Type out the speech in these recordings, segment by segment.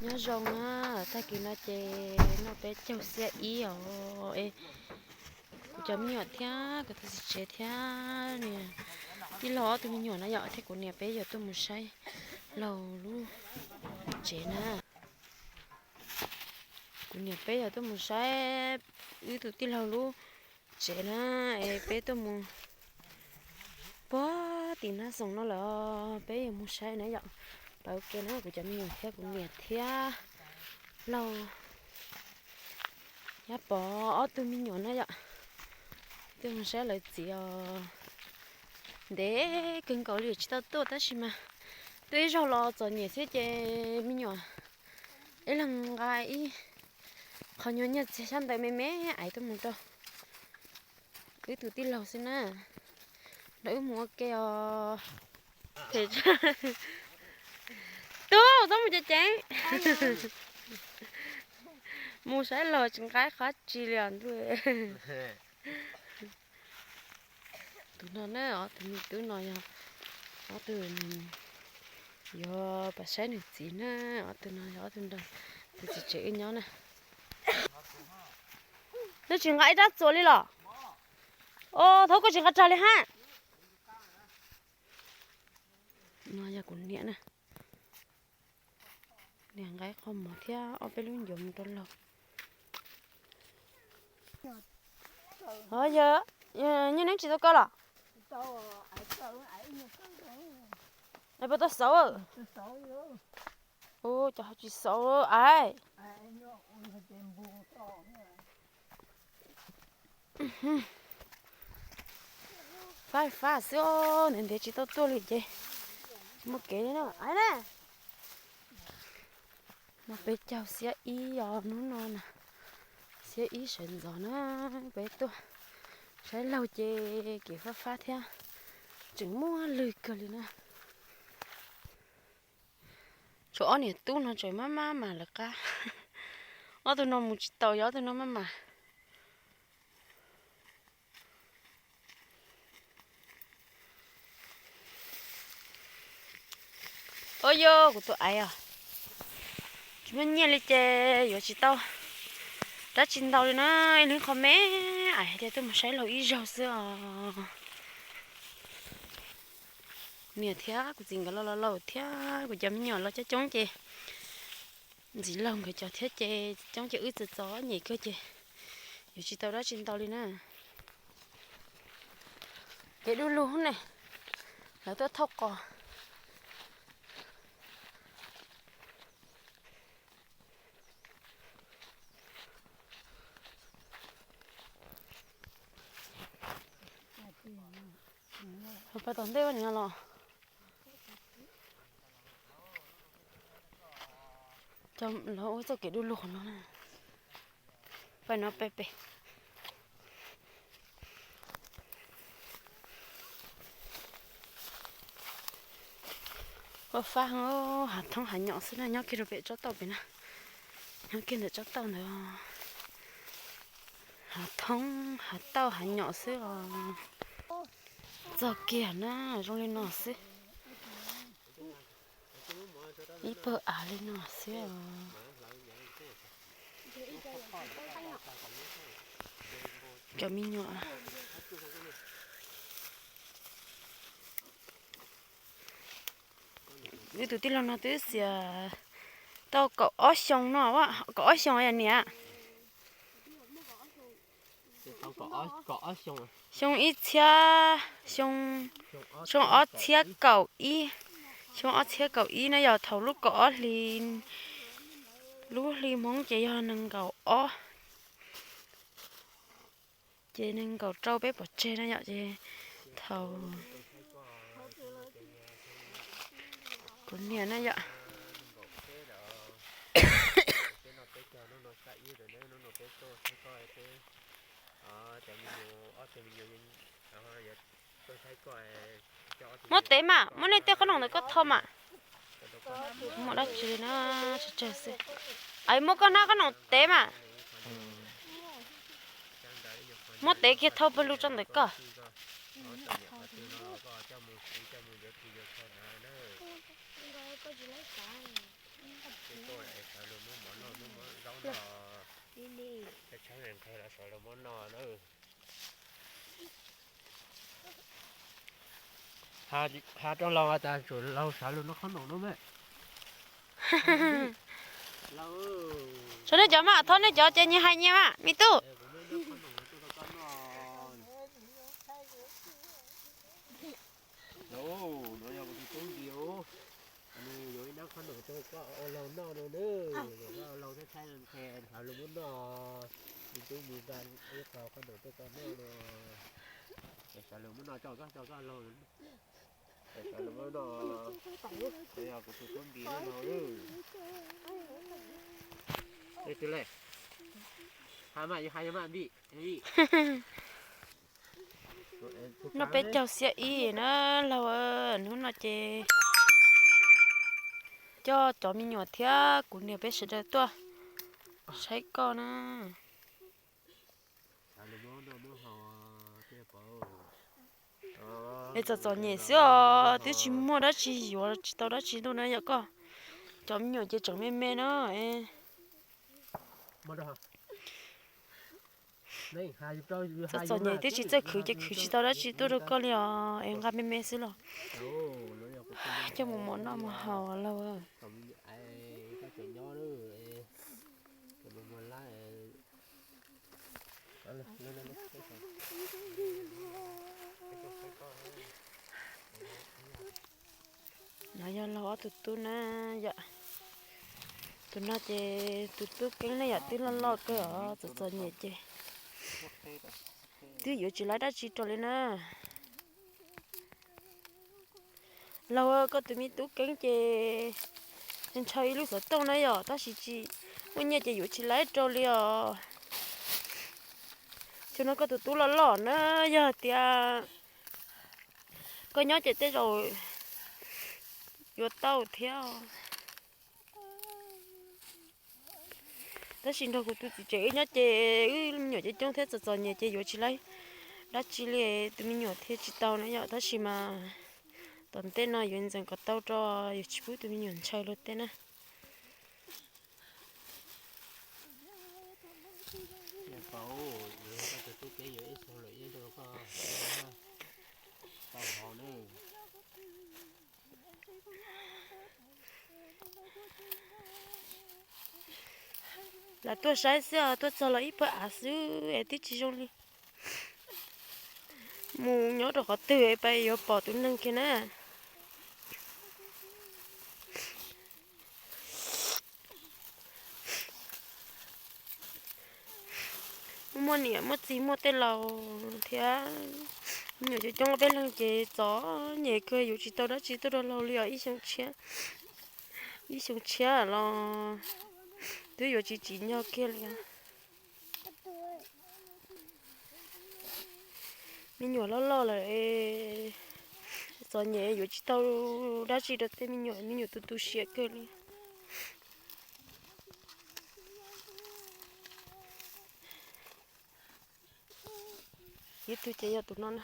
Nyob zoo na, tag kis no ces noj peb caug xiab ib os. Kuv cov me nyuam thiab kuv tus txiv tsev thiab niam tij laug ob tug me nyuam na yom, thiab kuv niam peb yuav tuaj mus saib laug lub tsev na. Kuv niam peb yuav tuaj mus saib wb tus tij laug lub tsev na, es peb tuaj mus puag tim Nab Xoom no lawm, peb yuav mus saib na yom. Pab ua ke na, kuv cov me nyuam thiab kuv niam thiab laug Nyab Pov ob tug me nyuam na yom. Tuaj mus saib lawv txiv os. Ntev kawg nkaus li tsis tau tuaj tab sis mas tuaj ib zaug los txom nyem xwb ces me nyuam ib leeg nqa ib qho nyuag nyiaj txiag xyab ntawv me me ais tuaj mus rau wb tus tij laug xwb na. Rau wb mus ua ke os. Tub, txhob mus ceev ceev. Mus saib laug tsis nqa qhov tsi li os ntuj. Tus no na, ob tug me tub no yog ob tug yuav pab saib nws txiv na, ob tug no yog ob tug nrog tus txiv tsev wb nyob na. Nws tsis nqa ib rab txuas li los? Os, thaum koj tsis nqa rag li hab. No yog kuv niam na. Niam nqa ib qho mov thiab ob peb lub ncuav mus rau laug. Os, yog nyiaj neeb tsis tau koj los? Puas tau xauv? Ua cas ho tsis xauv aiv? Fab fab xwb os, ntev ntev tsis tau tuaj li ces tsis muaj kev li na. Aiv na, no peb caug xiab ib os hnub no na, xiab ib sawv ntxov na, peb tuaj saib laug ces kev fab fab thiab tseem muaj lwg kawg li na. Tshuav ob niam tub no tseem maj maj mam lawv qab. Ob tug no mus tsis tau, yog ob tug no maj mam. Ua yog kuv tus aiv os, tsis muaj nyiaj li ces yuav tsis tau dab tsi ntau li na, ib leeg qho me ais hais tias tuaj mus saib laug ib zaug xwb os. Niam thiab kuv txiv nkawd los los laus thiab kuv cov me nyuam los coob coob ces ntxiv laug nkawd cov thiab ces coob ces wb txom txom nyem kawg ces yuav tsis tau dab tsi ntau li na. Kev du lug ne, lawv tuaj thauj qos. Pab tom ntej ua ni los. Cov lawv ua txoj kev du lug qhov no na. Pab no peb pem. Ua fab, hav thoob hav nyom xwb na, nyob kiag rau pem tsob tauj pem na. Nyob kiag ntawm tsob tauj ntawd. Hav thoob hav tauj hav nyom xwb os. Txog kiag na, zoo li no xwb. Ib pawg av li no xwb os. Cov me nyuam. Wb tus tij laug no twb xiam tau kaum ob xyoo no, kaum ob xyoo niam. Xyoo ib txhiab, xyoo, xyoo ob txhiab kaum ib, xyoo ob txhiab kaum ib na yog thaum lub kaum ob hli, lub hli Hmoob ces yog nees nkaum ob, ces nees nkaum rau peb pov tseg na yom, ces thaum kuv niam na yom. Muab tev mas, muab nej tej qhob noom ntawd koj tho mas. Muaj dab tsi na, tsawg tsawg xwb. Muab koj hnab qhob noom tev mas. Muab tev kiag thau pawg lug tso ntawm koj. Tshawb nqhis los sawv los muab noj na. Ha rau laug tas tsum laug sawv los noj qhob noom no me. Tso nej cov mas, thov nej cov ces nyias hais nyias mas me tub. Nws yuav ib nab qhob noom rau koj ua laug noj no na. Koj ua laug thiab thaij nqhis sawv los muab noj. Me tub mus nqa ib qho qhob noom rau koj noj no. Sawv los muab noj, tso koj, tso koj laug. Sawv los muab noj, yog kuv tus tub npis no. Hais mas, hais mas npis. Noj peb caug xiab ib na laug. Hnub no ces coj cov me nyuam thiab kuv niam peb sawv daws tuaj saib koj na. Es txom txom nyem xwb os, twb tsis muaj dab tsi yuav, tsis tau dab tsi tuaj na yom koj. Cov me nyuam ces tseem me me na. Txom txom nyem twb tsis txawj khwv ces khwv tsis tau dab tsi tuaj rau koj li os, es nqa me me xwb los coj mus mov noj mov haus laug. No yog laug ob tug tub na yom. Tus no ces tus tub keeb na yom, twb loj loj kawg os, txom txom nyem ces twb yuav tsis laib dab tsi rau li na. Laug, koj tus me tub keeb ces ntshaw ib lub xov tooj na yom, tab sis tsis muaj nyiaj ces yuav tsis laib rau li os. Xyoo no koj tus tub loj loj na, yog tias koj nyob ces tej zaum yuav tau thiab. Tab sis nrog kuv tus txiv tsev wb nyob ces wb me nyuam coob coob thiab txom txom nyem ces yuav tsis laib dab tsi li. Tus me nyuam thiaj tsis tau na yom, tab sis mas tom ntej no yuav ntxeev kom tau rau yus tsis pub tus me nyuam ntshaw luag tej na. Lam tuaj saib xwb os, tuaj txog los ib pawg av xwb es twb tsis zoo li. Mus nyob rau qhov twg es pais yuav pom tus neeg kiag na. Muaj niam muaj txiv muaj tej laus thiab, me nyuam coob coob peb leeg ces txom nyem kawg, yuav tsis tau dab tsi tuaj rau laug li os. Ib xyoo tshiab, ib xyoo tshiab los twb yuav tsis tsim nyog kiag li. Me nyuam loj loj lawm, txom nyem yuav tsis tau dab tsi rau tej me nyuam, me nyuam tu tu siab kawg li. Ib tug ces yog tus no na.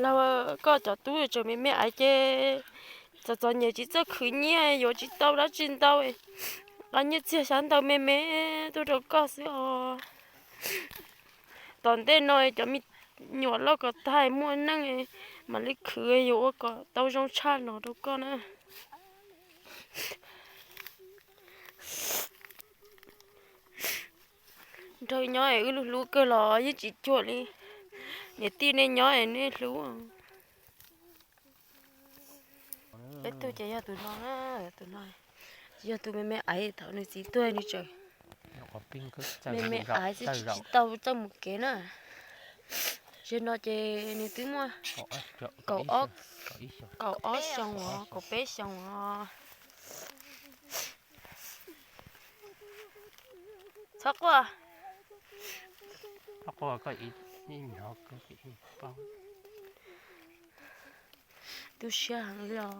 Laug, koj cov tub tseem me me aiv ces txom txom nyem tsis txawj khwv nyiaj, yuav tsis tau dab tsi ntau. Nqa nyiaj txiag xyab ntawv me me tuaj rau koj xwb os. Tom ntej no cov me nyuam loj kom tag muaj neej mam li khwv, yuav ua kom tau zoo tshaj no rau koj na. Nrog nyob es wb hlub hlub kawg los yeej tsis cuag li niam tij nej nyob es nej hlub. Peb tug ces yog tus no, tus no yog tus me me aiv, thaum nws txiv tuag nws tseem me me aiv xwb, tsis tau txawj mus kev na. Zaum no ces nws twb muaj kaum ob xyoos os, kaum peb xyoos os. Txhob quaj. Tu siab heev li os.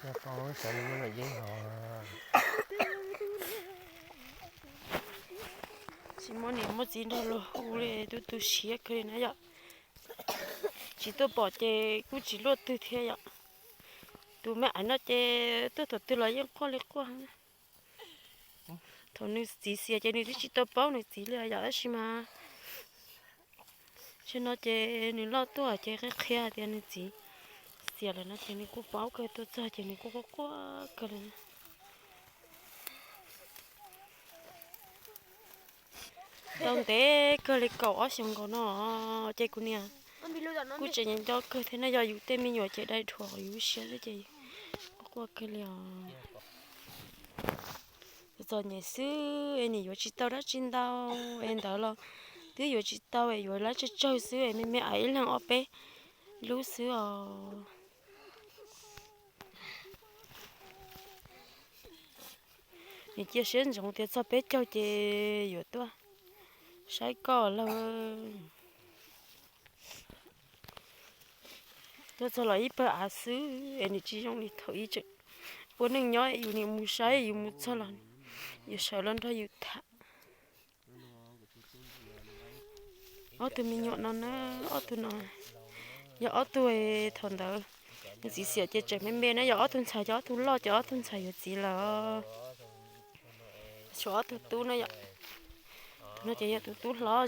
Xav li no los yeej ho. Tsis muaj niam muaj txiv nrog luag hu li, tu tu siab kawg li na yom. Tsis tuaj pom ces kuj tsis luaj twg thiab yom. Tus me aiv no ces tuaj thaum twg los yeej quaj li quaj. Thaum nws txiv xiam ces nws twb tsis tau paub nws txiv li yom, tab sis mas tsam no ces nws loj tuaj ces qhia qhia tias nws txiv xiam lawm no ces nws kuj paub kawg, tuaj txog ces nws kuj quaj quaj kawg li. Tau ntev kawg li kaum ob xyoos nkaus no ces kuv niam kuj tseem nco nco kawg thiab na, yog yus tej me nyuam ces dai dhuam yus lub siab xwb ces quaj quaj kawg li os. Txom nyem xwb es nim yuav tsis tau dab tsi ntau es ntawd los twb yuav tsis tau es yuav lawv tsawg tsawg xwb es me me aiv ib leeg ob peb lub xwb os. Nim cia siab ntsoov tias txog peb caug ces yuav tuaj saib koj lawm. Tuaj txog los ib pawg av xwb es nim tsis zoo li thaum ub tseem ua neej nyob, yus nim mus saib yus mus txog los yus sawv los nrog yus tham. Ob tug me nyuam no na, ob tug no yog ob tug thaum ntawd nws txiv xiam ces tseem me me na, yog ob tug ntxhais ces ob tug loj ces ob tug ntxhais yuav txiv lawm. Tshuav ob tug tub na yom. Tus no ces yog tus tub hlob,